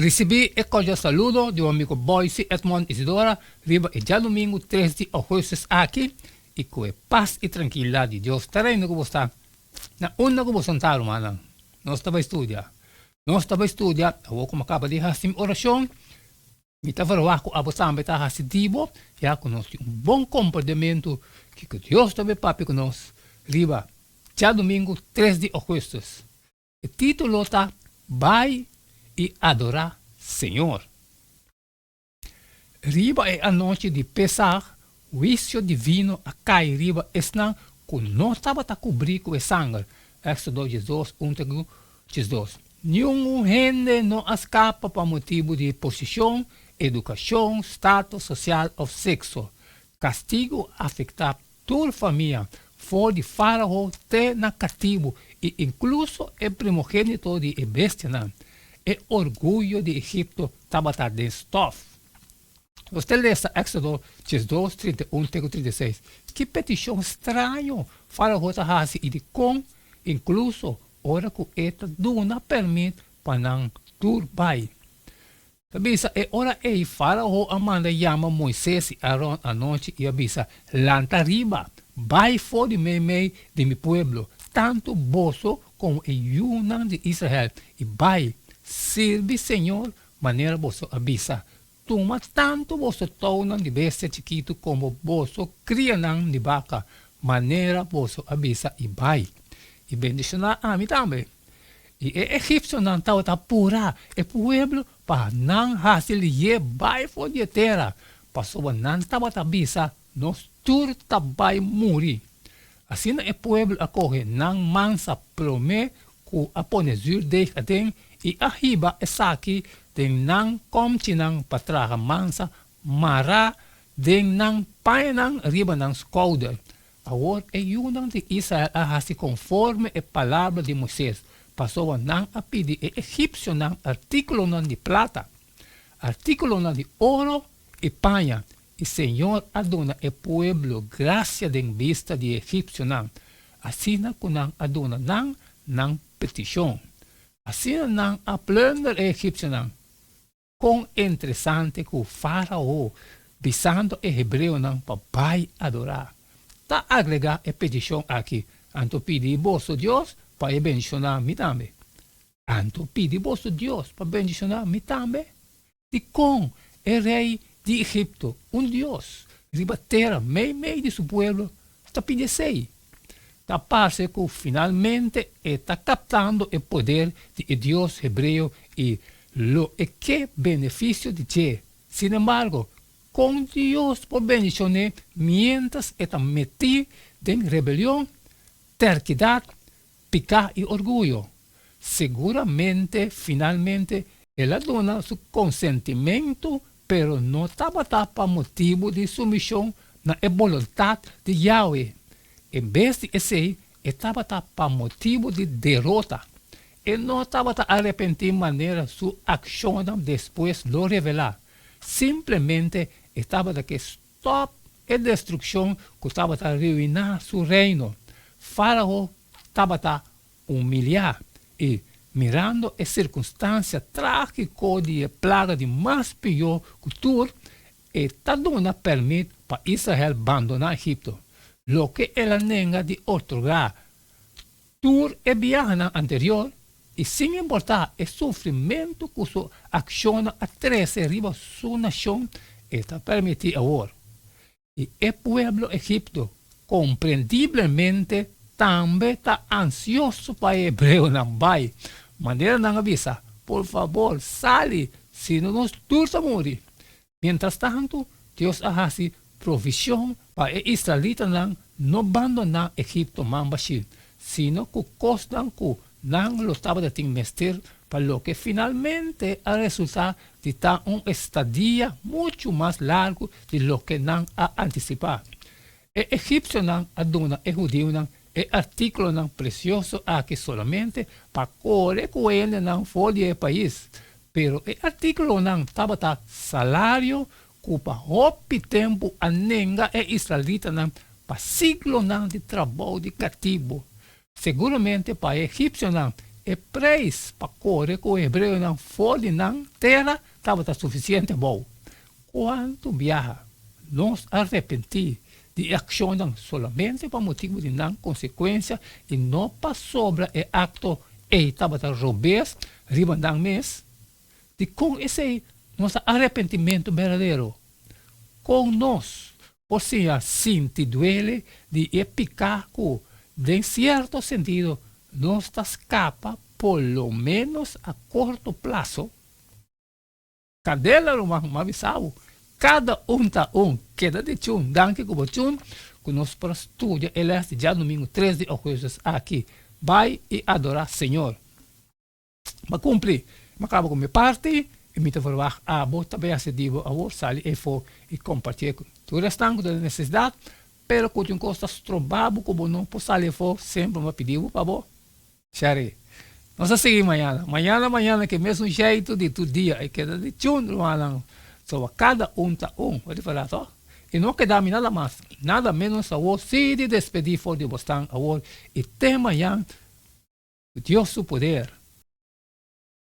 Risibí e kordial saludo di bo amigo Boyce Edmond Isidora riba e djadumingu tres di ougùstùs aki i ku e pas i trankilidat di Dios ta reina ku bo sta na unda ku bo sentá rumannan. Nos ta bai studia. Nos ta bai studia awor ku mi a kaba di hasi mi orashon. Mi ta verwagt ku abo tambe ta hasi di bo ya ku nos tin un bon komprendementu kiko Dios ta bai papia ku nos riba djadumingu tres di ougùstùs. E título ta Bai i Adorá Señor. Riba e anochi di Pesaj, huisio divino a kai riba esnan ku no tabata kubrí ku e sanger, Éksodo 12, un te ku 12. Niun hende no a skapa pa motibu di posishon, edukashon, status sosial òf sekso. Kastigu a afektá Tur famia, for di Fárao te na katibu i inkluso e primogénito di e bestianan. E orguyo di Egipto tabata den stòf. Nos ta lesa Éksodo 12, 31 te ku 36. Ki petishon straño Fárao ta hasi i dikon, inkluso ora ku e ta duna pèrmit pa nan tur bai? Ta bisa, E ora ei Fárao a manda yama Moises i Aron anochi i a bisa, Lanta riba, bai for di meimei di mi pueblo, tantu boso komo e yunan di Israel, i bai, sirbi señor manera boso a bisa. Tuma tantu boso tounan di bestia chikitu komo boso krianan di baka, manera boso a bisa, i bai. I bendishoná ami tambe. I e egipsionan tabata purá e pueblo pa nan hasi lihé bai for di e tera, pasobra nan tabata bisa, Nos tur ta bai muri. Asina e pueblo a kohe nan mansa promé ku a pone zürdeeg aden i a hiba esaki den nan kòmchinan pa traha mansa mará den nan pañanan riba nan skouder. Awor e yunan di Israel a hasi konforme e palabra di Moises, pasobra nan a pidi e egipsionan artíkulonan di plata, artíkulonan di oro i paña, i señor a duna e pueblo grasia den bista di e egipsionan, asina ku nan a duna nan nan petishon. Asina nan a plùnder e egipsionan. Kon interesante ku Fárao bisando e hebreonan pa bai adorá, ta agregá e petishon aki, Anto pidi boso Dios pa e bendishoná mi tambe. Anto pidi boso Dios pa bendishoná mi tambe. Dikon e rei di Egipto, un dios riba tera meimei di su pueblo, ta pidi esei? Ta parse ku finalmente e ta kaptando e poder di e Dios hebreo i lo e ke benefisio di dje. Sinembargo, kon Dios por bendishon'é miéntras e ta metí den rebelion, terkidat, piká i orguyo? Seguramente, finalmente, el a duna su konsentimentu, pero no tabata pa motibu di sumishon na e boluntat di Yahweh. En bes di esei, e tabata pa motibu di derota. E no tabata arepentí manera su akshonnan despues lo revelá. Simplemente e tabata ke stòp e destrukshon ku tabata ruiná su reino. Fárao tabata Humiliá i mirando e sirkunstansia trágiko di e plaga di mas pió ku tur, e ta duna pèrmit pa Israel bandoná Egipto, loke el a nenga di otorgá tur e biahanan anterior i sin importá e sufrimentu ku su akshonnan a trese riba su nashon, e ta pèrmití awor. I e pueblo Egipto komprendiblemente tambe ta ansioso pa e hebreonan bai. Manera nan a bisa, Por fabor, sali, sino nos tur ta muri. Mientrastantu, Dios a hasi provishon pa e israelitanan no bandoná Egipto man bashí, sino ku kosnan ku nan lo tabata tin mester pa loke finalmente a resultá di ta un estadia muchu mas largu di loke nan a antisipá. E egipsionan a duna e hudiunan e artíkulonan presioso aki solamente pa kore ku hendenan for di e pais, pero e artíkulonan tabata salario ku pa hopi tempu a nenga e israelitanan pa siglonan di trabou di katibu. Seguramente pa e egipsionan E preis pa kore ku e hebreonan for di nan tera tabata sufisiente abou. Kuantu biaha nos a repentí di e akshonnan solamente pa motibu di nan konsekuensia i no pasobra e akto ei tabata robes riba nan mes? Dikon esei no ta arepentimentu berdadero? Kon nos por siña sinti duele di e piká ku, den sierto sentido, nos ta skapa por lo ménos a korto plaso? Kandela ruman, m'a bisa bo, kada un ta un, keda di chun, danki ku bo chun ku nos por a studia e lès di djadumingu tres di ougùstus aki. Bai i adorá Señor. M'a kumpli, m'a kaba ku mi parti i mi ta verwagt abo ta bay hasi di bo awor sali efo i kompartié ku tur esnan ku ta den nesesidat, pero ku tin kos ta stroba bo ku bo no por sali efo semper m'a pidi bo pa bo share. Nos ta sigui mañana, mañana mañana ke mesun sheitu di tur dia i keda di chun rumannan soba kada un ta un, bo ripará to? I no keda mi nada mas, nada menos awor si di despedí for di bosnan awor i te mañan. Ku Dios su poder.